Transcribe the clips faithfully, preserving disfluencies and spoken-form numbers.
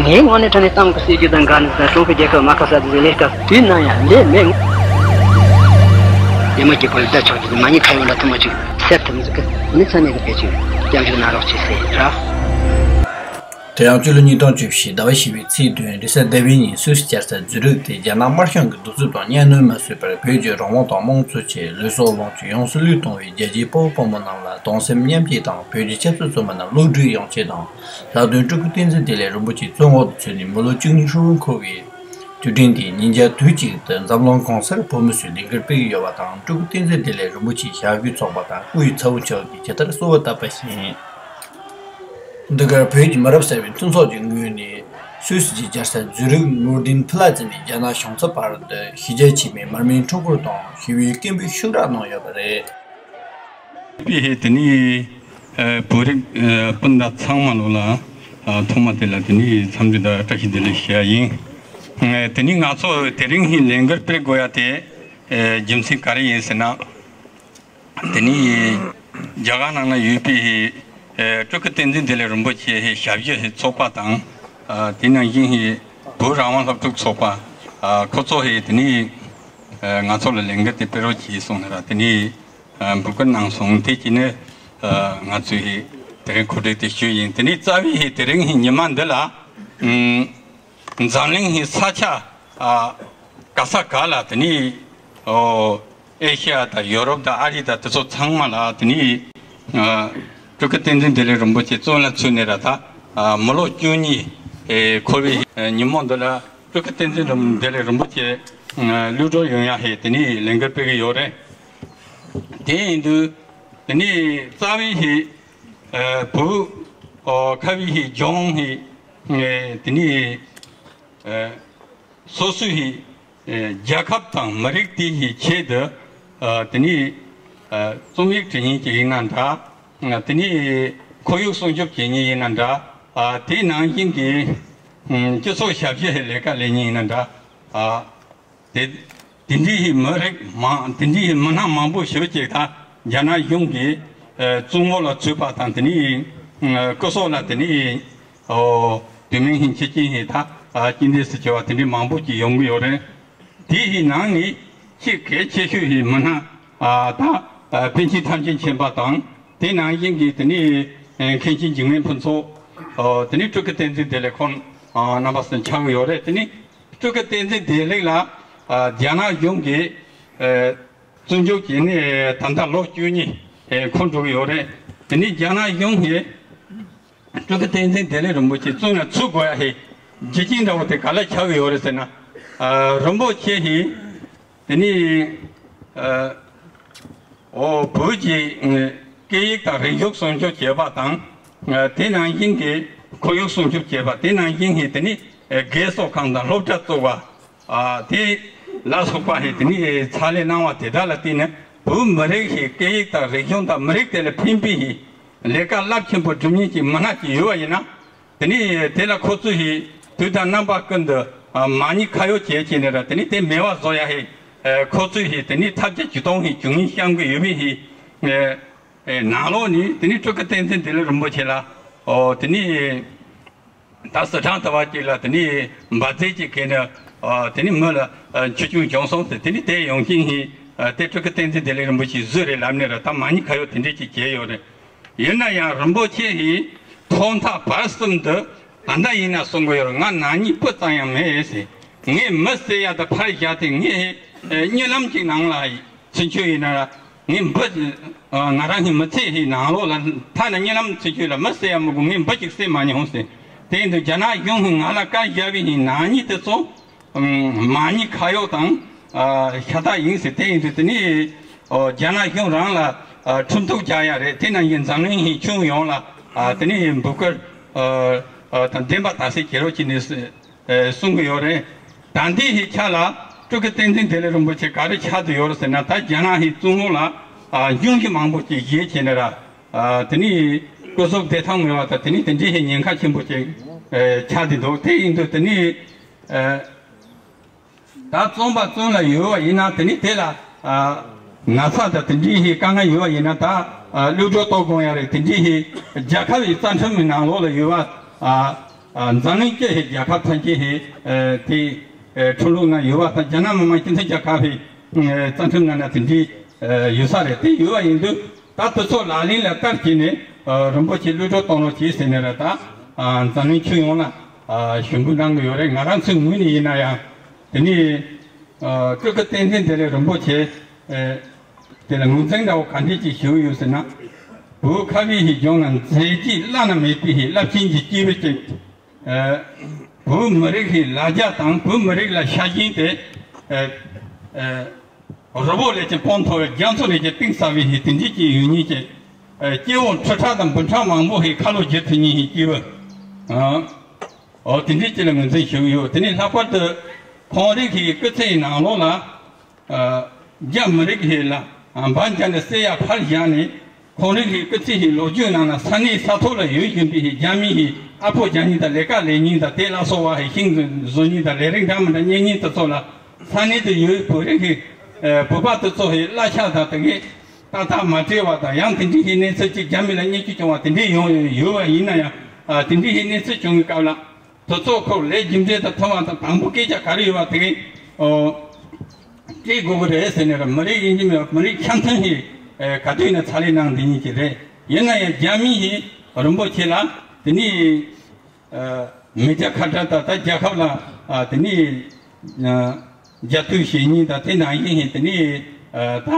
ངའི་ངོས་ནས་དྲང་ནས་གཏམ་གྱི་སྲིད་ཇུས་དང་འགལ་ནས་ཀྲུང་གོ་རྒྱལ་ཁབ་མ་ཁ་ས་དེ་ལས་ཀ་དུས་ནམ་ཡང་ལས་མེད། རྒྱལ་མོ་གཅིག་པོ་ལ་ལྟ་ཆོག་གི་མ་ཉེས་ཁ་ཡོད་འདྲ་ཐུབ་མ་བཅུག་སེར་ཐུབ་མི་ཟིག་གི་མི་ཚང་མས་གི་བེད་སྤྱོད་སྐྱབས་འཇུག་གནང་རོགས་གྱིས་ཟེར་ར། དེ་ཡང་སྤྱི་ལོ་ཉིས་སྟོང་བཅུ་བཞི་ཟླ་བ་བཞི་པའི་ཚེས་བདུན་རེས་གཟའ་ཟླ་བའི་ཉིན་སུད་སི་རྒྱལ་ས་ཛུ་རིག་དེ་རྒྱ་ནག་དམར་གཞུང་གི་གདུག་རྩུབ་དང་གཉའ་གནོན་མ་བཟོད་པར་བོད་ཀྱི་རང་དབང་དང་དམངས་གཙོ་ཆེད་ལུས་སྲོག་ལོངས་སྤྱོད་ཡོངས་སུ་བློས་གཏོང་བའི་རྒྱལ་གཅེས་དཔའ་བོ་དཔའ་མོ་རྣམས་ལ་གདུང་སེམས་མཉམ་སྐྱེད་དང་བོད་ཀྱི་ཆབ་སྲིད་བཙོན་པ་རྣམས་གློད་གྲོལ་ཡོང་ཆེད་དང་། ལྷག་དོན་སྤྲུལ་སྐུ་བསྟན་འཛིན་བདེ་ལེགས་རིན་པོ་ཆེ་བཙོན་འོག་ཏུ་ཚུད་ནས་མི་ལོ་བཅུ་གཉིས་ཧྲིལ་པོ་འཁོར་བའི་དུས་དྲན་དེ་ཉིན་རྒྱབ་དུས་གཅིག་ཏུ་འཛམ་གླིང་གང་སར་བོད་མི་ཚོས་ལས་འགུལ་སྤེལ་གྱི་ཡོད་པ་དང་། སྤྲུལ་སྐུ་བསྟན་འཛིན་བདེ་ལེགས་རིན་པོ་ཆེའི་ཞབས་རྗེས་ཚོགས་པ་དང་སྐུ་ཡི་ཚ་བོ་མཆོག་གིས་ཇི་ལྟར་གསོལ་བ་བཏབ་པ་བཞིན། འདི་གར་བོད་ཀྱི་མི་རབས་གསར་པའི་མཐུན་ཚོགས་ཀྱི་ངོས་ནས་སུད་སི་གྱི་རྒྱལ་ས་ཛུ་རིག་ནོར་ཌིན་ཕི་ལ་ཛི་ནས་རྒྱ་ནག་གཞུང་ཚབ་བར་དུ་གཞིས་རྒྱ་ཆེན་མོའི་མར་མེའི་འཕྲུལ་འཁོར་དང་ཞི་བའི་སྐད་འབོད་ཤུགས་དྲག་གནང་ཡོད་པ་རེད། པའི་ཧེ་དེ་ནི་བོད་རིགས་སྤུན་ཟླ་ཚང་མ་ལོ་ལ་ཐོག་མ་དེ་ལ་དེ་ནི་འཚམས་འདྲི་དང་བཀྲ་ཤིས་བདེ་ལེགས་ཞུ་ཡ་ཡིན། དེ་ནི་ང་ཚོ་དེ་རིང་ཧེ་ལས་འགུལ་སྤེལ་དགོས་ཡ་དེ་རྒྱུ་མཚན་ག་རེ་ཡིན་ཟེར་ན། དེ་ནི་རྒྱ་གར་ནང་ན་ཡོད་པའི་ཧེ་སྤྲུལ་སྐུ་བསྟན་འཛིན་བདེ་ལེགས་རིན་པོ་ཆེ་ཧེ་ཞབས་ཞུ་ཧེ་ཚོགས་པ་དང་། དེ་ནང་བཞིན་ཧེ་བོད་རང་དབང་སློབ་ཕྲུག་ཚོགས་པ། ཁོ་ཚོ་ཧེ་དེ་ནི་ང་ཚོ་ལ་ལས་འགུལ་དེ་སྤེལ་རོགས་གྱིས་གསུངས་ནས་ར་དེ་ནི་འབོད་སྐུལ་གནང་སོང་། དེ་གྱིས་ནི་ང་ཚོས་ཧེ་དེ་རིང་གོ་སྒྲིག་དེ་ཞུས་ཡིན། དེ་ནི་རྩ་བའི་ཧེ་དེ་རིང་ཧེ་ཉི་མ་འདི་ལ། འཛམ་གླིང་གི་ས་ཆ་ཨ་ག་ས་ག་ལ་དེ་ནི་ཨོ་ཨེ་ཤི་ཡ་དང་ཡོ་རོབ་དང་ཨ་རི་དང་དེ་ཚོ་ཚང་མ་ལ་དེ་ནི་ཨ་སྤྲུལ་སྐུ་བསྟན་འཛིན་བདེ་ལེགས་རིན་པོ་ཆེ་བཙོན་ལ་ཚུད་ནས་ར་ད་ཨ་མི་ལོ་བཅུ་གཉིས་ཨེ་འཁོར་བའི་ཨེ་ཉིན་མོ་འདི་ལ་སྤྲུལ་སྐུ་བསྟན་འཛིན་རིན་བདེ་ལེགས་རིན་པོ་ཆེ་ཨ་གློད་གྲོལ་ཡོང་ཡ་ཧེ་དེ་ནི་ལས་འགུལ་སྤེལ་གི་ཡོད་རེད། དེ་ཡིན་དུས་དེ་ནི་རྩ་བའི་ཧེ་ཨ་བོད་ཨོ་ཁ་བའི་ཧེ་ལྗོངས་ཧེ་ཨེ་དེ་ནི་ཨེ་སོ་སོའི་ཨེ་རྒྱལ་ཁབ་དང་མི་རིགས་དེ་ཡི་ཆེད་དུ་ཨེ་དེ་ནི་ཨེ་རྩོམ་ཡིག་འབྲི་མཁན་ཅིག་ཡིན་ན་འདྲ། ཨེ་དེ་ནི་ཁོར་ཡུག་སྲུང་སྐྱོབ་བྱེད་མཁན་ཡིན་ན་འདྲ། ཨེ་དེ་ནང་བཞིན་གྱི་ཨེ་སྤྱི་ཚོགས་ཞབས་ཞུ་ལས་ཀ་ལས་མཁན་ཡིན་ན་འདྲ། ཨེ་དེ་དེ་འདྲའི་མི་རིགས་མང་དེ་འདྲའི་མི་སྣ་མང་པོ་ཞིག་ཅིག་ད་རྒྱ་ནག་གཞུང་གིས་ཨེ་བཙོན་འོག་ལ་ཚུད་པ་དང་། དེ་ནི་ཨེ་སྐུ་སྲོག་ལ་དེ་ནི་ཨོ་དུས་མིན་ཧིན་ཆི་ཅིན་ཧི་ད་ཨ་ཅི་འདྲ་སི་བྱ་བ་དེ་འདྲའི་མང་པོ་ཅིག་ཡོང་གི་ཡོད་རེད། དེ་ཡི་ནང་ནས་ཆེས་གལ་ཆེ་ཤོས་ཡི་མི་སྣ་ཨ་ད་ཨ་པཎ་ཆེན་ཐམས་ཅད་མཁྱེན་པ་དང་། དེ་ནང་བཞིན་གྱི་དེ་ནི་ཨེ་མཁན་ཆེན་འཇིགས་མེད་ཕུན་ཚོགས། ཨོ་དེ་ནི་སྤྲུལ་སྐུ་བསྟན་འཛིན་བདེ་ལེགས་ཁོང་ཨ་རྣམ་པ་གསུམ་ཆགས་ཀྱི་ཡོད་རེད། དེ་ནི་སྤྲུལ་སྐུ་བསྟན་འཛིན་བདེ་ལེགས་ལ་ཨ་རྒྱ་ནག་གཞུང་གིས་ཨེ་བཙོན་འཇུག་བྱས་ནས་ད་ལྟ་ལོ་བཅུ་གཉིས་ཨེ་འཁོར་འགྲོ་གི་ཡོད་རེད། དེ་ནི་རྒྱ་ནག་གཞུང་གིས་སྤྲུལ་སྐུ་བསྟན་འཛིན་བདེ་ལེགས་རིན་པོ་ཆེ་བཙོན་ལ་ཚུད་དགོས་ཡ་ཧེ་རྒྱུ་རྐྱེན་འདྲ་བོ་དེ་ག་ལ་ཆགས་ཀྱི་ཡོད་རེད་ཟེར་ན། ཨ་རིན་པོ་ཆེ་ཧེ་དེ་ནི་ཨ་ཨོ་བོད་ཀྱི་ཨ་སྐད་ཡིག་དང་རིག་གཞུང་སྲུང་སྐྱོབ་བྱེད་པ་དང་། ཨ་དེ་ནང་བཞིན་གྱི་ཁོར་ཡུག་སྲུང་སྐྱོབ་བྱེད་པ། དེ་ནང་བཞིན་ཧེ་དེ་ནི་ཨ་རྒས་གསོ་ཁང་དང་སློབ་གྲྭ་བཙུགས་པ། ཨ་དེ་ལ་སོགས་པ་ཧེ་དེ་ནི་ཕྱག་ལས་གནང་བ་དེ་དག་ལ་བརྟེན་ནས་བོད་མི་རིགས་ཧེ་སྐད་ཡིག་དང་རིག་གཞུང་དང་མི་རིགས་དེ་ལ་ཕན་པའི་ཧེ་ལས་ཀ་རླབས་ཆེན་པོ་སྒྲུབ་མཁན་གྱི་མི་སྣ་ཅིག་ཡོད་པ་ཡིན་ན། དེ་ནི་དེ་ལ་ཁོ་ཚོས་ཧེ་དུས་དང་རྣམ་པ་ཀུན་ཏུ་ཨ་མ་ཉེས་ཁ་གཡོག་བྱས་བྱས་ནས་ར་དེ་ནི་དེ་མེད་པ་བཟོ་ཡ་ཧེ་ཨ་ཁོ་ཚོས་ཧེ་དེ་ནི་ཐབས་བརྒྱ་ཇུས་སྟོང་ཧེ་བྱུང་ཡིན་བཤམས་ཀྱི་ཡོད་པའི་ཧེ་ཨ་ཨ་ནང་ལོགས་ནས་དེ་ནི་སྤྲུལ་སྐུ་བསྟན་འཛིན་བདེ་ལེགས་རིན་པོ་ཆེ་ལ་ཨོ་དེ་ནི། ད་སི་ཁྲོན་ལྟ་བུ་ཅིག་ལ་དེ་ནི་འབར་རྫས་ཅིག་གས་ནས་ཨ་དེ་ནི་མི་ལ་ཨ་འཆི་སྐྱོན་བྱུང་སོང་ཟེར། དེ་ནི་དེ་ཡོང་མཁན་ཧེ་ཨ་དེ་སྤྲུལ་སྐུ་བསྟན་འཛིན་བདེ་ལེགས་རིན་པོ་ཆེའི་གཟུགས་རེད་ལབ་ནས་ར་ད་མ་ཉེས་ཁ་གཡོག་དེ་འདྲས་ཅིག་བྱས་ཡོད་རེད། ཡིན་ན་ཡང་རིན་པོ་ཆེ་ཧེ་ཐོག་མཐའ་བར་གསུམ་དུ་ད་ལྟ་ཡིན་ན་གསུང་གི་ཡོད་རེད། ང་ནག་ཉེས་སྤུ་ཙམ་ཡང་མེད་ཟེར། ངས་མི་བསད་ཡ་དང་ཕར་བཞག་སྟེ་ངས་ཧེ་ཨ་གཉིད་ལམ་ཅིག་ནང་ལ་ཡིན། ཚུན་ཆོད་ཡིན་ན་ངས་འབུ་ང་རང་གི་མི་ཚེ་ཧེ་ནང་ལོགས་ལ་ཐ་ན་གཉིད་ལམ་ཚུན་ཆོད་ལ་མི་བསད་ཡ་མི་དགོས། ངས་འབུ་ཅིག་བསད་མ་མྱོང་ཟེར། དེ་ཡིན་དུས་རྒྱ་ནག་གཞུང་གིས་ང་ལ་བཀའ་བཞག་པའི་ཧེ་ནག་ཉེས་དེ་ཚོ་མ་ཉེས་ཁ་གཡོག་དང་ཤ་སྟག་ཡིན་ཟེར། དེ་ཡིན་དུས་དེ་ནི་རྒྱ་ནག་གཞུང་རང་ལ་ཁྲིམས་གཏུག་རྒྱག་ཡ་རེད། དེ་ནང་བཞིན་འཛམ་གླིང་ཧེ་ཁྱོན་ཡོངས་ལ་དེ་ནི་འབོད་སྐུལ་དང་བདེན་པ་དག་སེལ་བྱེད་རོགས་བྱས་ནས་ཟེར། ཨེ་གསུང་གི་ཡོད་རེད། ད་ལྟའི་ཧེ་ཆ་ལ་སྤྲུལ་སྐུ་བསྟན་འཛིན་བདེ་ལེགས་རིན་པོ་ཆེ་ག་རེ་ཆགས་བསྡད་ཡོད་རེད་ཟེར་ན། ད་རྒྱ་ནག་ཧེ་བཙོན་འོག་ལ་ཨ་སྙུང་གཞི་མང་པོ་ཅིག་བཞེས་བྱས་ནས་ར་ཨ་དེ་ནི་སྐུ་གཟུགས་བདེ་ཐང་མེད་པ་དང་། དེ་ནི་དེ་འདྲའི་ཧེ་ཉེན་ཁ་ཆེན་པོ་ཅིག་ཨེ་ཆགས་བསྡད་འདུག་དེ་ཡིན་དུས་དེ་ནི་ཨེ་ད་བཙོན་པ་བཙོན་ལ་ཡོད་པ་ཡིན་ན། དེ་ནི་དེ་ལ་ཨ་ན་ཚ་དང་དེ་འདྲའི་ཧེ་དཀའ་ངལ་ཡོད་པ་ཡིན་ན། ད་ཨ་གློད་གྲོལ་གཏོང་དགོས་ཡ་རེད། དེ་འདྲའི་ཧེ་རྒྱལ་ཁབ་ཀྱི་རྩ་ཁྲིམས་ཀྱི་ནང་ལོགས་ལ་ཡོད་པ་ཨ། ཨ་འཛམ་གླིང་སྤྱི་ཡི་རྒྱལ་ཁབ་ཐམས་ཅད་ཡི་ཨ་དེ་ཨ་ཁྲིམས་ལུགས་ནང་ཡོད་པ་དང་། རྒྱ་ནག་མི་དམངས་སྤྱི་མཐུན་རྒྱལ་ཁབ་ཡི་ཨ་རྩ་ཁྲིམས་ནང་ན་དེ་འདྲའི་ཨ་ཡོད་ས་རེད། དེ་ཡོད་པ་ཡིན་དུས་ད་དེ་ཚོ་ལག་ལེན་ལ་བསྟར་བྱས་ནས་ཨ་རིན་པོ་ཆེ་གློད་བཀྲོལ་གཏོང་རོགས་བྱེད་ཟེར་ནས་ར། ད་ཨ་འཛམ་གླིང་ཁྱོན་ཡོངས་ལ་ཨ་ཞུ་འབོད་གནང་གི་ཡོད་རེད། ང་རང་ཚོའི་ངོས་ནས་ཡིན་ན་ཡང་དེ་ནས་ཨ་སྤྲུལ་སྐུ་བསྟན་འཛིན་བདེ་ལེགས་རིན་པོ་ཆེ་ཨ་དེ་ལ་ངོས་འཛིན་འདྲ་བོ་ག་འདྲས་ཅིག་ཞུ་གི་ཡོད་ཟེར་ན། བོད་ཁ་བའི་ཡི་ལྗོངས་ན་མཛད་རྗེས་བླ་ན་མེད་པའི་རླབས་ཆེན་གྱི་སྐྱེས་བུ་ཅིག་ཨ་བོད་མི་རིགས་ཀྱི་ལ་རྒྱ་དང་བོད་མི་རིགས་ལ་ཤ་ཞེན་དེ་ཨ་ཨ་རི་བོ་ལས་ཀྱང་དཔངས་མཐོ་བའི་རྒྱ་མཚོ་ལས་ཀྱང་གཏིང་ཟབ་པའི་ཡི་དེ་འདྲས་ཀྱི་ཡོད་མཁན་གྱི་ཨ་སྐྱེ་བོ་ཁྲི་ཕྲག་དང་འབུམ་ཕྲག་མང་པོ་ཞིག་ཁ་ལོ་བསྒྱུར་ཐུབ་མཁན་གྱི་སྐྱེས་བུ་ཨ་འོ་དེ་འདྲས་ཅིག་ལ་ངོས་འཛིན་ཞུ་གི་ཡོད། དེ་ནས་ལྷག་པར་དུ་ཁོང་རང་གི་སྐུ་ཚེ་ཡི་ནང་ལོགས་ལ། ཨ་རྒྱ་མི་རིགས་ཤིག་ལ་ཨ་འབར་འཇགས་ནས་བསད་ཡ་ཕར་བཞག་ནས། ཁོང་རང་གི་སྐུ་ཚེ་ཡི་ལོ་རྒྱུས་ནང་ན་ས་གནས་ས་ཐོག་ལ་ཡོད་བཞིན་པའི་རྒྱ་མི་ཡི་ཨ་ཕོ་རྒྱག་མཁན་དང་ལས་ཀ་ལས་མཁན་དང་དེ་ལ་སོགས་པ་ཡི་ཤིང་བཟོ་མཁན་དང་ལས་རིགས་འདྲ་མི་འདྲ་གཉེར་མཁན་དེ་ཚོ་ལ་ས་གནས་དུ་ཡོད་བོད་རིགས་ཤིག་ཨ་བོད་པ་དེ་ཚོ་ཡི་གླ་ཆ་དང་དེ་གའི་ཏག་ཏག་མ་སྤྲད་པ་དང་། ཡང་དེ་འདྲའི་ཡི་གནས་ཚུལ་ཅིག་རྒྱ་མི་ལ་བརྙས་བཅོས་བྱུང་བ་དེ་འདྲའི་ཡོང་ཡོད་པ་ཡིན་ན་ཡང་། ཨ་དེ་འདྲའི་ཡི་གནས་ཚུལ་བྱུང་བའི་སྐབས་ལ། དེ་ཚོ་ཁོ་ལས་རྒྱུ་འབྲས་དང་མཐུན་པ་དང་། དང་པོ་སྐད་ཆ་ག་རེ་ཡོད་པ་དེ་གའི་ཨོ་སྤྲད་དགོས་ཀྱི་རེད་ཟེར་ནས་ར། མི་རིགས་ཡིན་གཅིག་མིན་མི་རིགས་འཆམ་མཐུན་ཞིག་ཨེ་ག་དུས་ནས་ཚ་ལས་གནང་འདི་ཉིད་ཀྱི་རེད། ཡིན་ན་ཡང་རྒྱ་མི་ཞིག་རིན་པོ་ཆེ་ལ་དེ་ནས་ཨ་མི་སྐྱ་ཁ་བྲལ་དང་། ད་རྒྱལ་ཁབ་ལ་ཨ་དེ་ནས་ཨ་རྒྱ་སྟོད་བྱེད་མཁན་དང་། དེ་ནང་བཞིན་ཞིག་དེ་ནས་ཨ་ད་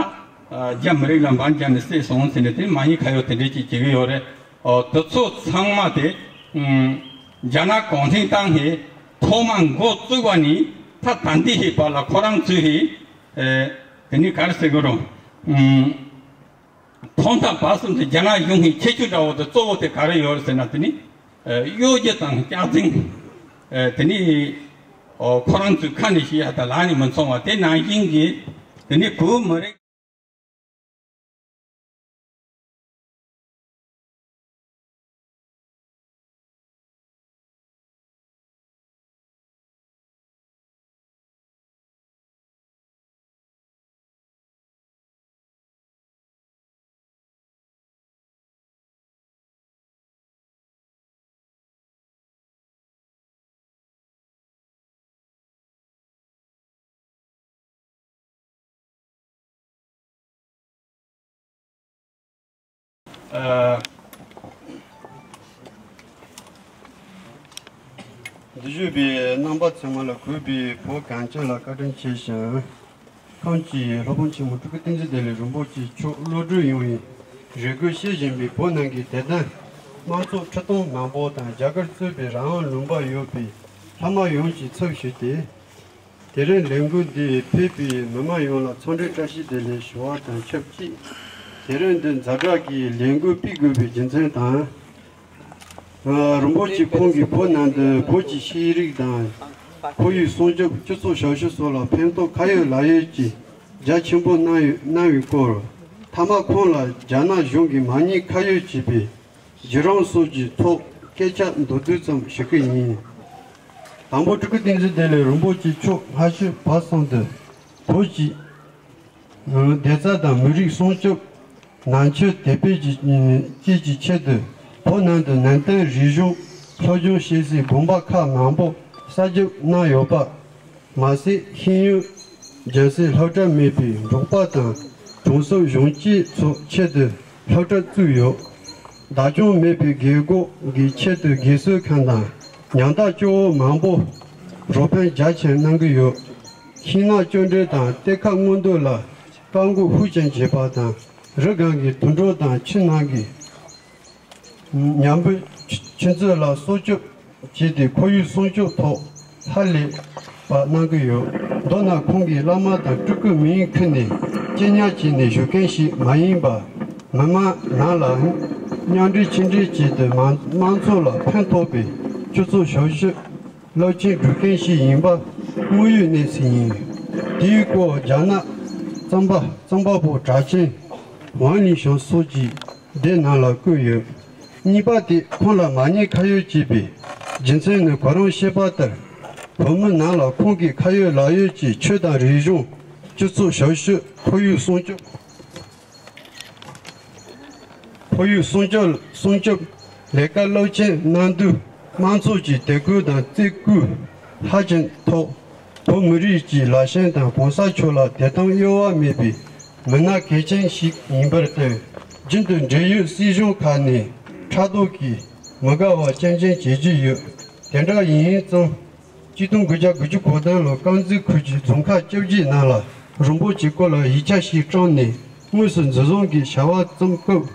ཨ་རྒྱ་མི་རིགས་ལ་འབར་འཇགས་ནས་བསད་སོང་ཟེར་ནས་དེ་མ་ཉེས་ཁ་གཡོག་དེ་འདྲས་ཅིག་བྱེད་ཀྱི་ཡོད་རེད། ཨོ་དེ་ཚོ་ཚང་མ་དེ་ཨུམ་རྒྱ་ནག་གུང་ཁྲན་ཏང་གིས་ཐོག་མ་འགོ་བཙུགས་པ་ནས་ད་ད་ལྟའི་ཞིག་བར་ལ་ཁོ་རང་ཚོས་ཞིག་ཨེ་དེ་ནི་ག་རེ་ཟེར་དགོས་རུང་། ཨུམ་ཐོག་མཐའ་བར་གསུམ་དུ་རྒྱ་ནག་གཞུང་གི་ཁྱད་ཆོས་འདྲ་བོ་དེ་གཙོ་བོ་དེ་ག་རེ་ཡོད་རེད་ཟེར་ན། དེ་ནི་ཨེ་གཡོ་སྒྱུ་དང་སྐྱག་རྫུན། ཨེ་དེ་ནི་ཨོ་ཁོ་རང་ཚོའི་ཁ་ནས་བཤད་ཡ་དང་ལག་ནས་མི་འཚོང་བ། དེ་ནང་བཞིན་གྱི་དེ་ནི་བོད་མི་རིགས། ཨ། འདིར་བཞུགས་པའི་རྣམ་པ་ཚང་མ་ལ་གུས་པས་བོད་གངས་ཅན་ལ་བཀའ་དྲིན་ཆེ་ཞིང་། ཁམས་ཀྱི་སློབ་དཔོན་ཆེན་མོ་སྤྲུལ་སྐུ་བསྟན་འཛིན་བདེ་ལེགས་རིན་པོ་ཆེ་མཆོག་གློད་གྲོལ་ཡོང་བའི་རེ་སྐུལ་བྱེད་བཞིན་པའི་བོད་ནང་གི་དད་ལྡན་དམངས་ཚོགས་ཁྲི་སྟོང་མང་པོ་དང་། རྒྱ་གར་གཙོས་པའི་རང་དབང་ལུང་པར་ཡོད་པའི་ལྷ་དམག་ཡོངས་ཀྱི་ཚབ་ཞུས་ཏེ། དེ་རིང་ལས་འགུལ་འདིར་ཕེབས་པའི་མི་མང་ཡོངས་ལ་འཚམས་འདྲི་བཀྲ་ཤིས་བདེ་ལེགས་ཞུ་བ་དང་ཆབས་ཅིག་དེ་རིང་འདི་ཛ་དྲག་གི་ལས་འགུལ་སྤེལ་དགོས་པའི་རྒྱུ་མཚན་དང་། ཨ། རིན་པོ་ཆེ་ཁོང་གིས་བོད་ནང་དུ་བོད་ཀྱི་ཤེས་རིག་དང་ཁོར་ཡུག་སྲུང་སྐྱོབ། སྤྱི་ཚོགས་ཞབས་ཞུ་སོགས་ལ་ཕན་ཐོགས་ཁ་ཡོད་ལག་ཡོད་ཀྱི་རྒྱ་ཆེན་པོ་གནང་ཡོད་གནང་བའི་སྐོར། མཐའ་མ་ཁོང་ལ་རྒྱ་ནག་གཞུང་གིས་མ་ཉེས་ཁ་གཡོགས་བྱས་པའི་བརྒྱུད་རིམ་སོགས་ཀྱི་ཐོག་སྐད་ཆ་མདོར་བསྡུས་ཙམ་ཞུ་གི་ཡིན། དང་པོ་སྤྲུལ་སྐུ་བསྟན་འཛིན་བདེ་ལེགས་རིན་པོ་ཆེ་མཆོག་སྔ་ཕྱི་བར་གསུམ་དུ་བོད་ཀྱི་བདེ་རྩ་དང་མི་རིགས་སྲུང་སྐྱོབ། ནང་ཆོས་དད་པའི་གི་བཅས་ཀྱི་ཆེད་དུ་བོད་ནང་དུ་ནན་ཏན་རིག་གཞུང་སློབ་སྦྱོང་བྱེད་སའི་དགོན་པ་ཁག་མང་པོ་གསར་འཛུགས་གནང་ཡོད་པ་མ་ཟད། ཤེས་ཡོན་སྦྱང་སའི་སློབ་གྲྭ་མེད་པའི་འབྲོག་པ་དང་གྲོང་གསེབ་གཞོན་སྐྱེས་ཚོའི་ཆེད་དུ་སློབ་གྲྭ་བཙུགས་ཡོད། བདག་སྐྱོང་མེད་པའི་རྒས་འཁོགས་ཀྱི་ཆེད་དུ་རྒས་གསོ་ཁང་དང་ཉམ་ཐག་སྐྱོ་བོ་མང་པོ་རོགས་ཕན་རྒྱ་ཆེན་གནང་གི་ཡོད། ཤིང་ནགས་གཅོད་འབྲེག་དང་གཏེར་ཁ་སྔོག་འདོན་ལ་བཀག་འགོག་ཤུགས་ཆེན་བྱས་པ་དང་། རི་སྒང་གི་དུད་འགྲོ་དང་ཆུ་ནང་གི་ཉམས་དགུ་ཆུ་མཛོད་ལ་སྲུང་སྐྱོབ་བྱས་ཏེ། ཁོར་ཡུག་སྲུང་སྐྱོབ་ཐོག་ཧ་ལས་པ་གནང་གི་ཡོད། མདོར་ན་ཁོང་གིས་བླ་མ་དང་སྤྲུལ་སྐུ་མིང་ཁུར་ནས་གཅེས་ཉར་བྱས་ནས་བཞུགས་མཁན་ཞིག་མ་ཡིན་པར། མི་མང་ནང་ལ་མཉམ་འབྲེལ་ཆིངས་འགྲིག་བྱས་ཏེ། མང་དམངས་ཚོ་ལ་ཕན་ཐོགས་པའི་སྤྱི་ཚོགས་ཞབས་ཞུ་རླབས་ཆེན་སྒྲུབ་མཁན་ཞིག་ཡིན་པ་དངོས་ཡོད་གནས་ཚུལ་ཡིན། དེའི་སྐོར་རྒྱ་ནག་རྩོམ་པ་རྩོམ་པ་པོ་གྲགས་ཅན་ཝང་ལི་ཞང་སོགས་ཀྱི་སྡེ་ནང་ལ་བཀོད་ཡོད། གཉིས་པ་དེ་ཁོང་ལ་མ་ཉེས་ཁ་གཡོགས་བྱས་པའི་རྒྱུ་མཚན་ནི། གོ་རིམ་བཤད་པ་ལྟར་བོད་མི་ནང་ལ་ཁོང་གིས་ཁ་ཡོད་ལག་ཡོད་ཀྱི་ཆོས་དང་རིག་གཞུང་། སྤྱི་ཚོགས་ཞབས་ཞུ། ཁོར་ཡུག་སྲུང་སྐྱོབ། ཁོར་ཡུག་སྲུང་སྐྱོབ། སྲུང་སྐྱོབ་ལས་ཀ་རླབས་ཆེན་གནང་དུས། དམངས་ཚོགས་ཀྱི་དད་གུས་དང་བརྩི་བཀུར་ཧ་ཅང་མཐོ། བོད་མི་རིགས་ཀྱི་ལ་ཞེན་དང་གོང་ས་མཆོག་ལ་དད་དམ་གཡོ་བ་མེད་པའི་མི་སྣ་གལ་ཆེན་ཞིག་ཡིན་པར་བརྟེན། རྒྱུན་དུ་འབྲེལ་ཡོད་སྲིད་གཞུང་ཁག་ནས་ཕྲག་དོག་གིས་མི་དགའ་བ་རྐྱང་རྐྱང་བྱེད་ཀྱི་ཡོད། དེ་འདྲ་ཡིན་ཙང་། གཅིག་སྟོང་དགུ་བརྒྱ་དགུ་བཅུ་གོ་བདུན་ལོར་དཀར་མཛེས་ཁུལ་གྱི་རྫོང་ཁག་བཅོ་བརྒྱད་ནང་ལ་རིན་པོ་ཆེའི་སྐོར་ལ་ཡིག་ཆ་ཞིག་བཀྲམ་ནས་དངོས་སུ་འཛིན་བཟུང་གིས་བྱ་བ་བརྩམས་སྐབས།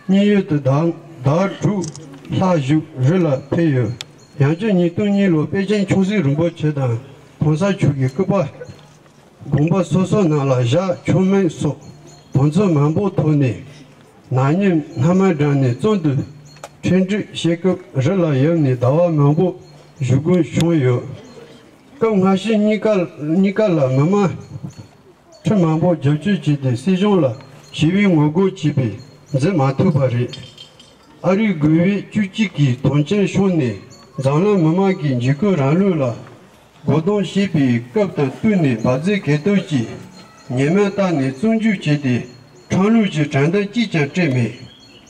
མཉན་ཡོད་དུ་ཟླ་ཟླ་དྲུག་ལྷག་བཞུགས་རི་ལ་ཕེབས་ཡོད། ཡང་བསྐྱར་ཉིས་སྟོང་གཉིས་ལོར་པཎ་ཆེན་ཆུང་སྲིད་རིན་པོ་ཆེ་དང་གོང་ས་མཆོག་གི་སྐུ་པར་དགོན་པ་སོ་སོ་ནང་ལ་བཞག་མཆོད་མེ་སོགས་དོན་ཚན་མང་པོ་ཐོག་ནས། ནག་ཉེས་སྣ་མང་བསྒྲངས་ནས་བཙོན་དུ་ཁྲིམས་སྒྲིག་བྱེད་སྐབས་རི་ལ་ཡོམ་ནས་ཟླ་བ་མང་པོ་བཞུགས་དགོས་བྱུང་ཡོད། སྐབས་སྔ་ཕྱི་གཉིས་ཀ་གཉིས་ཀ་ལ་མི་མང་ཁྲི་མང་པོ་རྒྱབ་སྐྱོར་བྱས་ཏེ་སྲིད་གཞུང་ལ་ཞི་བའི་ངོ་རྒོལ་བྱས་པས་འཛིན་མ་ཐུབ་པ་རེད། ཨ་རིའི་དགོས་པའི་བཅུ་གཅིག་གིས་དོན་རྐྱེན་བྱུང་ནས་འཛམ་གླིང་མི་མང་གིས་འཇིགས་སྐུལ་རིང་ལུགས་ལ། རྒོལ་རྡུང་བྱེད་པའི་སྐབས་དང་བསྟུན་ནས་འབར་རྫས་གས་གཏོར་གྱི་ཉེས་མིང་བཏགས་ནས་བཙོན་འཇུག་བྱས་ཏེ་ཁྲིམས་ལུགས་ཀྱི་དྲན་རྟེན་གཅིག་ཀྱང་སྤྲད་མེད།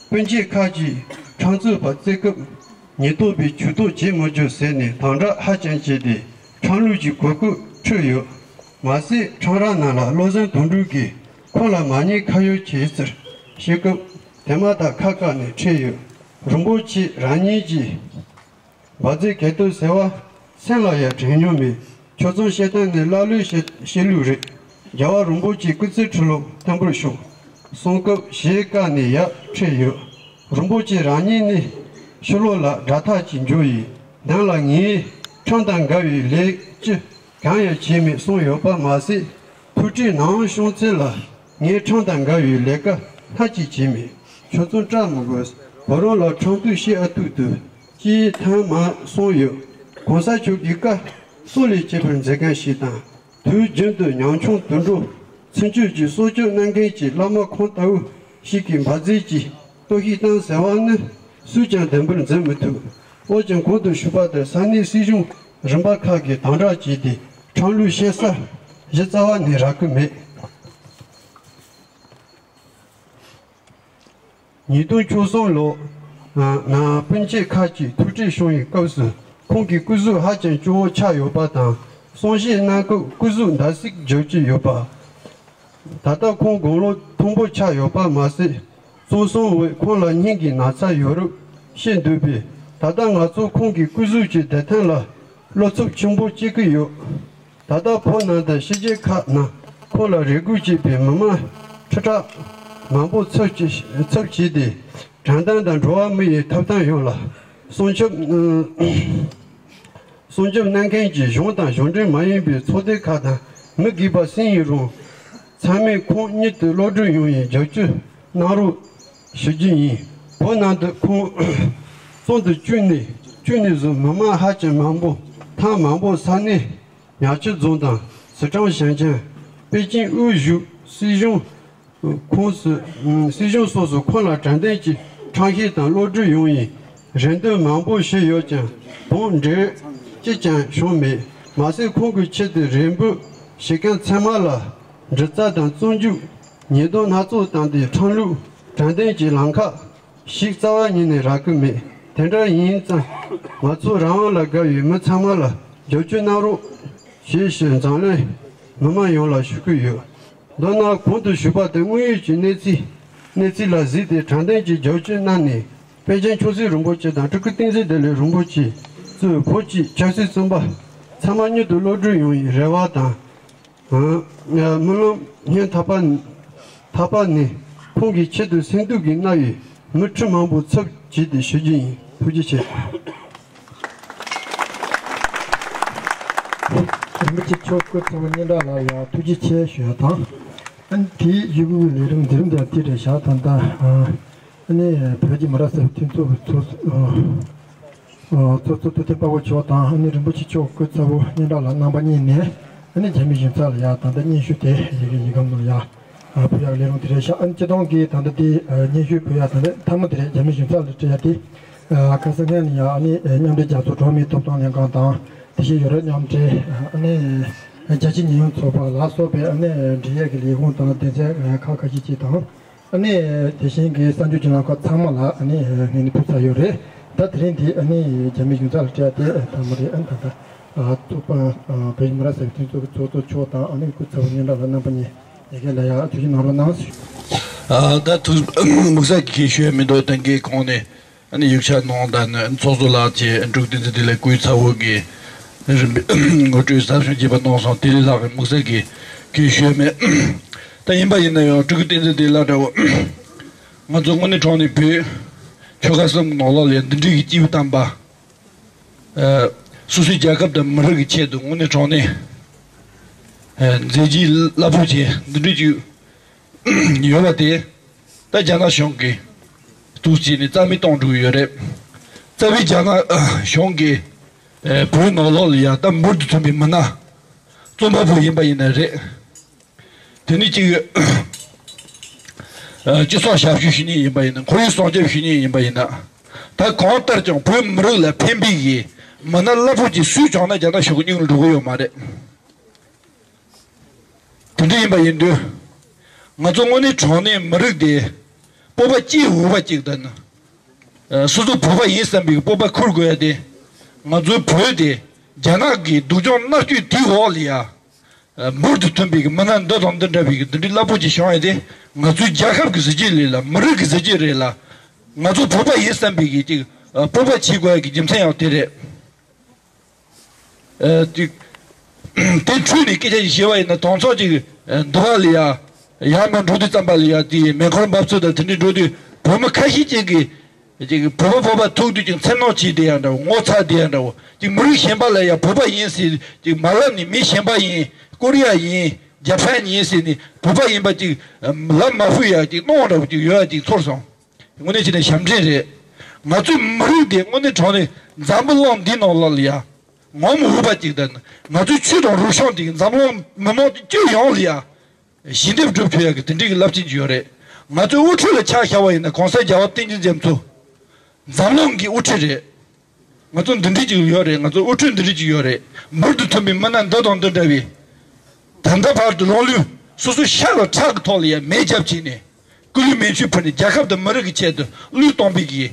སྤུན་མཆེད་ཁག་ཅིག་ཁྲིམས་རྩོད་པ་བརྩི་སྐབས་ཉེན་རྟོག་པས་ཇུས་གཏོགས་བྱེད་མི་རྒྱུ་ཟེར་ནས་དམ་དྲག་ཧ་ཅང་བྱས་ཏེ་ཁྲིམས་ལུགས་ཀྱི་གོ་སྐབས་འཕྲོད་ཡོད། མ་ཟད་ཁྲིམས་ར་ནང་ལ་བློ་བཟང་དོན་གྲུབ་ཀྱིས་ཁོང་ལ་མ་ཉེས་ཁ་གཡོག་བྱས་ཚུལ་བཤད་སྐབས་དེ་མ་ཐག་ཁ་བཀག་ནས་ཁྲིད་ཡོད། རིན་པོ་ཆེ་རང་ཉིད་ཀྱིས། འབར་རྫས་གས་གཏོར་ཟེར་བ་སེམས་ལ་ཡང་དྲན་མྱོང་མེད། ཆོས་བཙོན་བཤད་སྟངས་ནི་ཀླ་ཀློའི་བཤད་བཤད་ལུགས་རེད། རྒྱལ་བ་རིན་པོ་ཆེ་སྐུ་ཚེ་ཁྲི་ལོ་བརྟན་པར་ཤོག་གསུང་སྐབས་ཞལ་བཀག་ནས་ཡར་ཁྲིད་ཡོད། རིན་པོ་ཆེ་རང་ཉིད་ནི་ཕྱི་ལོགས་ལ་དགྲ་ཐག་ཅིག་འཇོག་ཡི་མདུན་ལ་ངས་ཁྲིམས་དང་འགལ་བའི་ལས་ཅི་གང་ཡང་བྱས་མེད་གསུངས་ཡོད་པ་མ་ཟད། ཐུགས་ཁྲལ་ནའང་བྱུང་ཚེ་ལ་ངས་ཁྲིམས་དང་འགལ་བའི་ལས་ཀ་སྣ་གཅིག་བྱས་མེད། ཆོས་བཙོན་བཀྲ་མི་དགོས། བུ་རང་ལ་ཁྲིམས་གཏུག་བྱེད་ཨ་ཐུག་ཏུ་ཅིའི་ཐང་མ་སོང་ཡོད། གོང་ས་མཆོག་གི་བཀའ་སྲོག་ལས་གཅེས་པར་མཛད་མཁན་ཞིག་དང་དུས་རྒྱུན་དུ་ཉམ་ཆུང་དུད་འགྲོ་ཚུན་ཆོད་ཀྱི་སྲོག་སྐྱོབ་གནང་མཁན་གྱི་བླ་མ་ཁོང་ལྟ་བུ་ཞིག་གིས་འབར་རྫས་ཀྱི་གཏོར་བཤིག་བཏང་ཟེར་བ་ནི་སུས་ཀྱང་བདེན་པར་འཛིན་མི་ཐུབ། འོན་ཀྱང་གོང་དུ་ཞུས་པ་ལྟར་ས་གནས་སྲིད་གཞུང་རིམ་པ་ཁག་གིས་དམ་དྲག་བྱས་ཏེ་ཁྲིམས་ལུགས་བཤད་ས་གཞི་རྩ་བ་ནས་རག་གི་མེད། ཉིས་སྟོང་བཅུ་གསུམ་ལོ་ནང་སྤུན་མཆེད་ཁག་ཅིག་ཐུག་འཕྲད་བྱུང་བའི་སྐབས་སུ་ཁོང་གི་སྐུ་གཟུགས་ཧ་ཅང་སྐྱོ་བོ་ཆགས་ཡོད་པ་དང་གསུང་བཤད་གནང་སྐབས་སྐུ་གཟུགས་འདར་སིག་རྒྱག་གི་ཡོད་པ། ད་ལྟ་ཁོང་དགུང་ལོ་མཐོན་པོ་ཆགས་ཡོད་པ་མ་ཟད། བཙོན་སྲུང་བས་ཁོང་ལ་སྙིང་གི་ན་ཚ་ཡོད་རབས་བཤད་འདུག་པས་ད་ལྟ་ང་ཚོ་ཁོང་གི་སྐུ་གཟུགས་ཀྱི་བདེ་ཐང་ལ་བློ་འཚབ་ཆེན་པོ་སྐྱེ་གི་ཡོད། ད་ལྟ་བོད་ནང་དང་ཕྱི་རྒྱལ་ཁག་ནང་ཁོང་ལ་རེ་སྒུག་བྱེད་པའི་མི་མང་ཁྲི་ཕྲག་མང་པོ་ཚབ་བྱས་ཚབ་བྱས་ཏེ་དྲན་རྟེན་དང་འགྲོ་བ་མི་ཡི་ཐོབ་ཐང་ཡོངས་ལ་སྲུང་སྐྱོབ་སྲུང་སྐྱོབ་གནང་མཁན་གྱི་གཞུང་དང་གཞུང་འབྲེལ་མ་ཡིན་པའི་ཚོགས་སྡེ་ཁག་དང་མི་སྒེར་པ་སུ་ཡིན་རུང་ཚང་མས་ཁོང་མྱུར་དུ་གློད་གྲོལ་ཡོང་བའི་རྒྱབ་སྐྱོར་གནང་རོགས་ཞུ་རྒྱུ་ཡིན། བོད་ནང་དུ་ཁོང་བཙོན་དུ་བཅུག་ནས་བཅུག་ནས་བཟུང་མི་མང་ཧ་ཅང་མང་པོ་ཐེངས་མང་པོ་ས་གནས་ཉག་ཆུ་རྫོང་དང་སི་ཁྲོན་ཞིང་ཆེན་པེ་ཅིན་དབུས་བཞུགས་སྲིད་གཞུང་ཁོངས་སུ་སྲིད་གཞུང་སོགས་སུ་ཁོང་ལ་དྲན་རྟེན་གྱི་ཁྲིམས་ཞིབ་དང་གློད་གྲོལ་ཡོང་བའི་རེ་འདུན་མང་པོ་ཞུས་ཡོད་ཀྱང་དོན་འབྲས་གཅིག་ཀྱང་བྱུང་མེད། མ་ཟད་ཁོང་གི་ཆེད་དུ་རེ་འབོད་བྱེད་མཁན་ཚང་མ་ལ་འདྲི་རྩད་དང་བཙོན་འཇུག་ཉེས་རྡུང་སྣ་ཚོགས་བཏང་སྟེ་ཁྲིམས་ལུགས་དྲན་རྟེན་གྱི་ལམ་ཁ་ཞིག་རྩ་བ་ཉིད་ནས་རག་གི་མེད། དེ་འདྲ་ཡིན་ཙང་ང་ཚོ་རང་དབང་ལ་དགའ་བའི་མི་ཚང་མ་ལ་རྒྱབ་སྐྱོར་གནང་རོགས་ཞེས་ཞུ། འཛམ་གླིང་མི་མང་ཡོངས་ལ་ཞུ་གི་ཡོད། མདོར་ན་གོང་དུ་ཞུས་པ་དེ་དངོས་ཡོད་ཀྱི་གནས་ཚུལ་གནས་ཚུལ་ལ་གཟིགས་ཏེ་དྲན་རྟེན་གྱི་རྒྱབ་སྐྱོར་གནང་ནས་པཎ་ཆེན་ཆོས་སྲིད་རིན་པོ་ཆེ་དང་སྤྲུལ་སྐུ་བསྟན་འཛིན་བདེ་ལེགས་རིན་པོ་ཆེ་གཙོས་བོད་ཀྱི་ཆབ་སྲིད་བཙོན་པ་ཚང་མ་མྱུར་དུ་གློད་གྲོལ་ཡོང་བའི་རེ་བ་དང་། སྨོན་ལམ་སྙིང་ཐག་པ་ཐག་པ་ནས་ཁོང་གི་ཆེད་དུ་སེམས་སྡུག་གིས་མནར་བའི་མི་ཁྲི་མང་པོ་ཚབ་བྱས་ཏེ་ཞུ་རྒྱུ་ཡིན། ཐུགས་རྗེ་ཆེ། རིན་པོ་ཆེ་མཆོག་སྐུ་ཚབ་པ་སྙན་གྲགས་ལགས་ལ་ཐུགས་རྗེ་ཆེ་ཞུ་ཡ་དང་། ཨ་ནི་དེའི་གཞུག་གུ་ལས་རིམ་འདི་རིམ་དང་དེ་རེད་བཞག་ད་ལྟ་ཨ་ནི་བོད་ཀྱི་མི་རབས་གསར་པའི་མཐུན་ཚོགས་ཀྱི་ཚོགས་ཚོགས་གཙོ་ཐུབ་བསྟན་དཔའ་བོ་མཆོག་དང་ཨ་ནི་རིན་པོ་ཆེ་མཆོག་སྐུ་ཚབ་པ་སྙན་གྲགས་ལགས་རྣམ་པ་གཉིས་ནས་ཨ་ནི་རྒྱ་མི་གཞུང་ཚབ་ལ་ཡ་ད་ལྟ་སྙན་ཞུ་དེ་ཡི་གེ་ཡི་གམ་ནང་ཡ་ཕུལ་ཡག་ལས་རིམ་དེ་རེད་ཤག་ཨ་ནི་སྤྱི་བཏང་གི་ད་ལྟ་དེ་སྙན་ཞུ་ཕུལ་ཡག་ད་ལྟ་མཐའ་མ་དེ་རེད། རྒྱ་མི་གཞུང་ཚབ་ལ་སྤྲད་ཡག་དེ་ཁ་སང་ཁ་ནས་ཡ་ཨ་ནི་མཉམ་འབྲེལ་རྒྱལ་ཚོགས་གྲོས་མོལ་ཐོབ་ཐང་ལྷན་ཁང་དང་དེ་བཞིན་ཡོ་རོབ་མཉམ་འབྲེལ་ཨ་ནི་རྒྱལ་སྤྱིའི་ཉེན་ཡོད་ཚོགས་པ་ལ་སོགས་པའི་ཨ་ནི་འབྲེལ་ཡོད་ཀྱི་ལས་ཁུངས་དང་སྡེ་ཚན་ཁག་ཁ་ཤས་ཅིག་དང་། ཨ་ནི་དེ་བཞིན་གྱི་གསར་འགྱུར་བརྒྱུད་ལམ་ཁག་ཚང་མ་ལ་ཨ་ནི་ངས་ནི་ཕུལ་ཚར་ཡོད་རེད། ད་དེ་རིང་འདི་ཨ་ནི་རྒྱ་མི་གཞུང་ཚབ་ལ་སྤྲད་དེ་ད་མ་རེད། ཨ་ནི་ད་ལྟ་ཨ་ཐུབ་པ་ཨ་བོད་མི་རབས་གསར་པའི་མཐུན་ཚོགས་ཀྱི་ཚོགས་གཙོ་མཆོག་དང་ཨ་ནི་སྐུ་ཚབ་སྙན་གྲགས་ལ་རྣམ་པ་གཉིས་ཡ་གི་ལ་ཡ་ཐུགས་རྗེ་གནང་རོགས་གནང་ཞུ། ཨ་ད་ཐུགས་དམིགས་བསལ་གྱི་ཞུ་ཡ་མི་འདུག་ད་གིན་གོང་ནས་ཨ་ནི་ཡིག་ཆ་གནང་དང་ནི་ཚོགས་གཙོ་ལགས་ཀྱིས་འབྲུག་བསྟན་འཛིན་བདེ་ལེགས་སྐུའི་ཚ་བོ་གི་རིམ་པའི་ངོ་སྤྲོད་ཟབ་ཞིང་རྒྱས་པ་གནང་སོང་། དེ་ལས་ལྷག་གི་དམིགས་བསལ་གྱི་གི་ཞུ་ཡ་མེད། ད་ཡིན་པ་ཡིན་ན་ཡང་སྤྲུལ་སྐུ་བསྟན་འཛིན་བདེ་ལེགས་འདྲ་བོ། ང་ཚོ་དངོས་གནས་དྲང་གནས་བོད་ཆོལ་ཁ་གསུམ་གྱི་ནང་ལོགས་ལ་འདི་འདྲའི་གི་སྐྱེས་བུ་དམ་པ། ཨ་སོ་སོའི་རྒྱལ་ཁབ་དང་མི་རིགས་ཀྱི་ཆེད་དུ་དངོས་གནས་དྲང་གནས་ཨ་མཛད་རྗེས་རླབས་པོ་ཆེ་འདི་འདྲའི་ཅིག་ཡོད་པ་དེ་ད་རྒྱ་ནག་གཞུང་གིས་འདུག་བྱས་ནས་རྩ་མེད་གཏོང་འགྲོ་གི་ཡོད་རེད། རྩ་བའི་རྒྱ་ནག་གཞུང་གིས་ཨ་བོད་ནང་ལོགས་ལ་ཡ་ད་འབུར་དུ་ཐོན་པའི་མི་སྣ་རྩོམ་པ་པོ་ཡིན་པ་ཡིན་ན་རེད། དེ་ནི་གཅིག་ཨ་སྤྱི་ཚོགས་ཞབས་ཞུ་ཞུ་མཁན་ཡིན་པ་ཡིན་ན། ཁོར་ཡུག་སྲུང་སྐྱོབ་ཞུ་མཁན་ཡིན་པ་ཡིན་ན། ད་གང་ལྟར་ཀྱང་བོད་མི་རིགས་ལ་ཕན་པའི་གི་མི་སྣ་རླབས་པོ་ཆེ་སུས་བྱུང་ན་རྒྱ་ནག་གཞུང་གི་སྙིང་ལ་འགྲོ་གི་ཡོད་མ་རེད། དེ་འདྲ་ཡིན་པ་ཡིན་དུས། ང་ཚོ་དངོས་གནས་དྲང་གནས་མི་རིགས་དེ་སྤོབས་པ་སྐྱེ་འོས་པ་ཅིག་དང་། ཨ་སོ་སོ་བོད་པ་ཡིན་བསམ་པའི་སྤོབས་པ་འཁུར་དགོས་ཡ་དེ། ང་ཚོའི་བོད་དེ་རྒྱ་ནག་གི་སྡུག་སྦྱོང་མནར་གཅོད་དེའི་འོག་ལ་ཡ། ཨ་འབུར་དུ་ཐོན་པའི་གི་མི་སྣ་འདི་དང་འདི་འདྲ་བའི་གི་འདི་འདྲའི་རླབས་པོ་ཆེ་བྱུང་ཡ་དེ་ང་ཚོའི་རྒྱལ་ཁབ་ཀྱི་གཟི་བརྗིད་རེད་ལ། མི་རིགས་ཀྱི་གཟི་བརྗིད་རེད་ལ། ང་ཚོ་བོད་པ་ཡིན་བསམ་པའི་གི་ཅིག་ཨ་སྤོབས་པ་བྱེད་དགོས་ཡ་གི་རྒྱུ་མཚན་ཡང་དེ་རེད། ཨ་ཅིག་དེ་འཕྲོས་ནས་སྐད་ཆ་ཞིག་བཤད་པ་ཡིན་ན། དང་ཚོགས་ཅིག་ཨ་འདི་བ་ལ་ཡ་ཡར་མར་འགྲོ་དུས་ཙམ་པ་ལ་ཡ་དེ་མེ་འཁོར་འབབ་ཚུགས་དང་དེ་འདྲའི་འགྲོ་དུས་བོད་མི་ཁ་ཤས་ཅིག་གིས་ཅིག་བོད་པ་བོད་པ་ཐུག་དུས་ཅིག་འཚེར་སྣང་བྱས་བསྡད་ཡ་འདྲ་བོ། ངོ་ཚ་བསྡད་ཡ་འདྲ་བོ། ཅིག་མི་རིགས་གཞན་པ་ལ་ཡ་བོད་པ་ཡིན་ཟེར་ཅིག་མ་ལབ་ནས། མི་གཞན་པ་ཡིན། ཀོ་རི་ཡ་ཡིན། ཇ་པན་ཡིན་ཟེར་ནས་བོད་པ་ཡིན་པ་ཅིག་ལབ་མ་ཕོད་ཡ་ཅིག་སྣང་བ་འདྲ་བོ་ཅིག་ཡོད་ཡ་ཅིག་ཚོར་སོང་། དངོས་གནས་བྱས་ན་ཞབས་འདྲེན་རེད། ང་ཚོའི་མི་རིགས་དེ་དངོས་གནས་དྲང་གནས་འཛམ་བུ་གླིང་འདིའི་ནང་ལོགས་ལ་ཡ་ངོམ་འོས་པ་ཅིག་དང་། ང་ཚོའི་ཆོས་དང་རིག་གཞུང་དེ་འཛམ་གླིང་མི་མང་སྤྱི་ཡོངས་ལ་ཡ་ཞལ་འདེབས་སྒྲུབ་ཐུབ་ཡ་གི་དེ་འདྲའི་གི་རླབས་ཆེན་ཅིག་ཡོད་རེད། ང་ཚོའི་དབུ་ཁྲིད་ལ་ཆ་བཞག་པ་ཡིན་ན་གོང་ས་རྒྱལ་བ་བསྟན་འཛིན་རྒྱ་མཚོ་འཛམ་གླིང་གི་དབུ་ཁྲིད་རེད། ང་ཚོ་འདི་འདྲ་ཅིག་ཡོད་རེད། ང་ཚོ་དབུ་ཁྲིད་འདི་འདྲ་ཅིག་ཡོད་རེད། འབུར་དུ་ཐོན་པའི་མི་སྣ་འདི་དང་འདི་འདྲ་བའི། ད་ལྟ་བར་དུ་རང་ལུས་སོ་སོའི་ཤ་དང་ཁྲག་གི་ཐོག་ལ་ཡ་མེ་བརྒྱབ་བྱས་ནས་སྐུ་ལུས་མེ་མཆོད་ཕུལ་ནས་རྒྱལ་ཁབ་དང་མི་རིགས་ཀྱི་ཆེད་དུ་བློས་གཏོང་པའི་གི་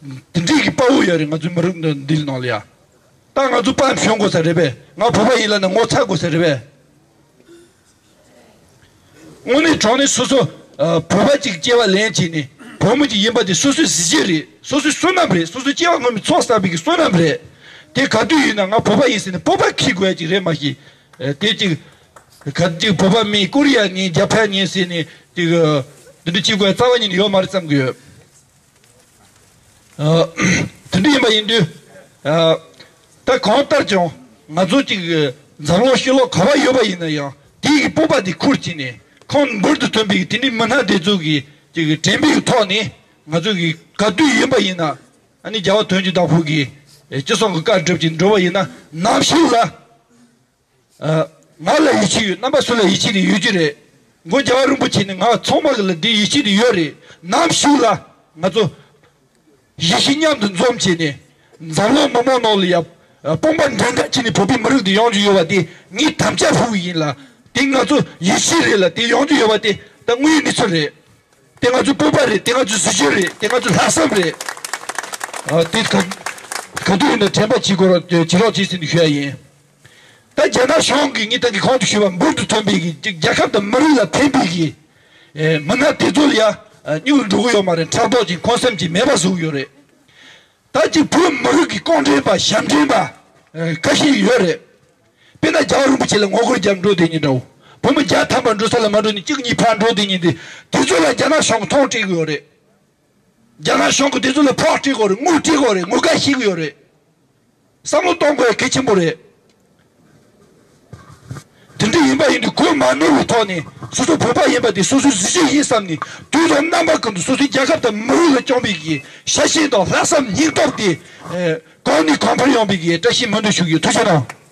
འདི་འདྲའི་གི་དཔའ་བོ་ཡོད་རེད། ང་ཚོའི་མི་རིགས་འདི་འདི་ནང་ལ་ཡ། ད་ང་ཚོ་དཔའ་ཞུམ་དགོས་ས་རེད་པས། ང་བོད་པ་ཡིན་ལབ་ན་ངོ་ཚ་དགོས་ས་རེད་པས། དངོས་གནས་དྲང་གནས་སོ་སོ་ཨ་བོད་པ་ཅིག་སྐྱེ་བ་ལེན་བྱས་ནས་བོད་མི་ཅིག་ཡིན་པ་དེ་སོ་སོའི་གཟི་བརྗིད་རེད། སོ་སོའི་བསོད་ནམས་རེད། སོ་སོའི་སྐྱེ་བ་སྔོན་མའི་ཚོགས་བསགས་པའི་གི་བསོད་ནམས་རེད། དེ་ག་དུས་ཡིན་ན་ང་བོད་པ་ཡིན་ཟེར་ནས་སྤོབས་པ་འཁྱེར་དགོས་ཡ་ཅིག་རེད་མ་གཞི། ཨ་དེ་ཅིག་ག་ཅིག་བོད་པ་མིན། ཀོ་རི་ཡ་ཡིན། ཇ་པན་ཡིན་ཟེར་ནས་ཅིག་ཨ་འདི་འདྲ་བྱེད་དགོས་ཡ་རྩ་བ་ཉིད་ནས་ཡོད་མ་རེད་བསམ་གི་ཡོད། ཨ་དེ་འདྲ་ཡིན་པ་ཡིན་དུས། ཨ་ད་གང་ལྟར་ཀྱང་ང་ཚོ་གཅིག་འཛམ་གླིང་ཕྱི་ལོགས་ག་པར་ཡོད་པ་ཡིན་ན་ཡང་དེའི་གི་སྤོབས་པ་དེ་ཁུར་བྱས་ནས། ཁོང་འབུར་དུ་ཐོན་པའི་དེ་འདྲའི་མི་སྣ་དེ་ཚོ་གི་གཅིག་དྲན་པའི་གི་ཐོག་ནས་ང་ཚོ་གི་ག་དུས་ཡིན་པ་ཡིན་ན། ཨ་ནི་རྒྱལ་བ་དོན་གྱི་བདག་པོ་གི་སྤྱི་གསུང་གི་བཀའ་སྒྲུབ་ཀྱིན་འགྲོ་བ་ཡིན་ན། ནམ་ཞིག་ལ། ཨ་ང་ལ་ཡིད་ཆེས་ཡོད། རྣམ་པ་ཚོ་ལ་ཡིད་ཆེས་དེ་ཡོད་ཀྱི་རེད། མགོན་རྒྱལ་བ་རིན་པོ་ཆེ་ནི་ང་ཚང་མ་གི་ལ་འདི་ཡིད་ཆེས་དེ་ཡོད་རེད། ནམ་ཞིག་ལ་ང་ཚོ་ཡིད་ཆེས་མཉམ་དུ་འཛོམས་བྱས་ནས་འཛམ་གླིང་མི་མང་ནང་ལ་ཡ་དཔུང་པ་འགྲན་ཟླ་བྱས་ནས་བོད་པའི་མི་རིགས་འདི་ཡོང་རྒྱུ་ཡོད་པ་དེ་ངའི་དམ་བཅའ་ཕུལ་བ་ཡིན་ལ། དེ་ང་ཚོ་ཡིད་ཆེས་རེད་ལ། དེ་ཡོང་རྒྱུ་ཡོད་པ་དེ་ད་དངོས་ཡོད་གནས་ཚུལ་རེད། དེ་ང་ཚོའི་སྤོབས་པ་རེད། དེ་ང་ཚོའི་གཟི་བརྗིད་རེད། དེ་ང་ཚོའི་ལྷག་བསམ་རེད། ཨ་དེ་ག་ག་དུས་ཡིན་ན་དྲན་པ་བྱེད་དགོས་རོགས་བྱེད་རོགས་བྱེད་ཟེར་ནས་ཞུ་ཡ་ཡིན། ད་རྒྱ་ནག་གཞུང་གིས་ངས་ད་གིན་གོང་དུ་ཞུས་པ་འབུར་དུ་ཐོན་པའི་གི་ཅིག་རྒྱལ་ཁབ་དང་མི་རིགས་ལ་ཕན་པའི་གི་ཨེ་མི་སྣ་དེ་ཚོ་ལ་ཡ་ཨ་སྙིང་ལ་འགྲོ་གི་ཡོད་མ་རེད། ཕྲག་དོག་ཅིག་འཁོན་སེམས་ཅིག་མེད་པ་བཟོ་གི་ཡོད་རེད། ད་ཅིག་བོད་མི་རིགས་ཀྱི་རྐང་འདྲེན་པ་ཞབས་འདྲེན་པ་ཨེ་ཁ་ཤས་ཡོད་རེད། དཔེར་ན་རྒྱལ་བ་རིན་པོ་ཆེ་ལ་ངོ་རྒོལ་རྒྱབ་འགྲོ་དེ་ཉིན་འདྲ་བོ། བོད་མི་བརྒྱ་ཐམ་པ་འགྲོ་ས་ལ་མ་འགྲོ་ནས་གཅིག་གཉིས་ཕར་འགྲོ་དེ་ཉིན་དེ། དེ་ཚོ་ལ་རྒྱ་ནག་གཞུང་གིས་མཐོང་སྤྲད་གི་ཡོད་རེད། རྒྱ་ནག་གཞུང་གིས་དེ་ཚོ་ལ་ཕོགས་སྤྲད་གི་ཡོད་རེད། དངུལ་སྤྲད་གི་ཡོད་རེད། ངོ་དགའ་བྱེད་གི་ཡོད་རེད། བསམ་བློ་གཏོང་དགོས་གལ་ཆེན་པོ་རེད། དེ་འདྲ་ཡིན་པ་ཡིན་དུས་གོ་མ་ནོར་བའི་ཐོག་ནས་སོ་སོ་བོད་པ་ཡིན་པ་དེ་སོ་སོའི་གཟི་བརྗིད་ཡིན་བསམ་ནས་དུས་དང་རྣམ་པ་ཀུན་ཏུ་སོ་སོའི་རྒྱལ་ཁབ་དང་མི་རིགས་ལ་བཅངས་པའི་གི་ཤ་ཞེན་དང་ལྷག་བསམ་སྙིང་སྟོབས་དེ་ཨེ་གོང་ནས་གོང་འཕེལ་ཡོང་བའི་གི་བཀྲ་ཤིས་སྨོན་འདུན་ཞུ་གི་ཡོད། ཐུགས་རྗེ་གནང་།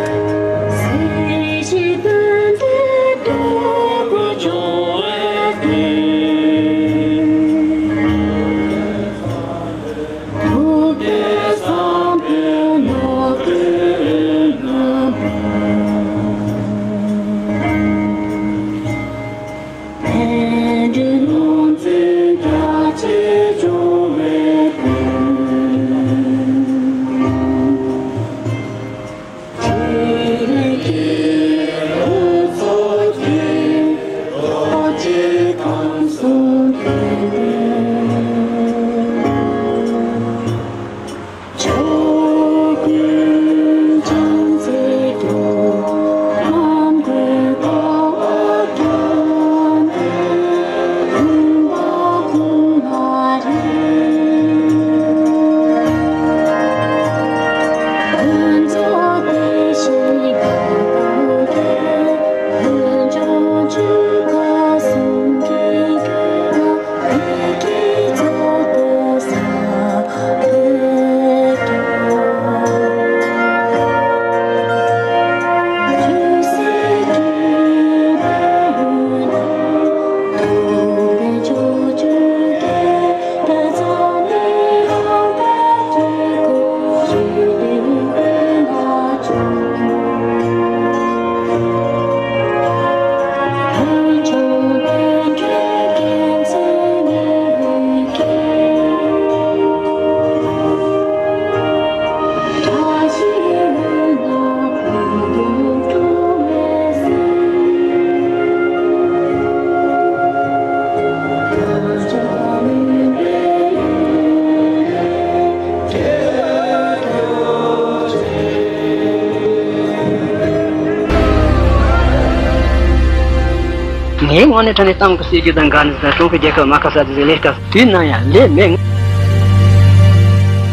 ངའི་ངོས་ནས་དྲང་ནས་ཏང་གི་སྲིད་ཇུས་དང་འགལ་ནས་ཀྲུང་གོའི་རྒྱལ་ཁབ་མ་ཁ་ས་དེ་ལས་ཀ་དུས་ནམ་ཡང་ལས་མེད།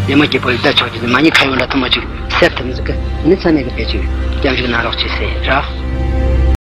ཡ་མ་རྒྱལ་པོ་ལ་ད་ཆོག་གི་མ་ཉེས་ཁ་ཡོད་འདྲ་ཐུ་མ་ཅིག་སེབ་ཐུབ་ཟིག་གི་ནི་ཚ་ནས་གི་བེད་ཅིག་སྐྱབས་འཇུག་གནང་རོགས་བྱེད་ཟེར་ར།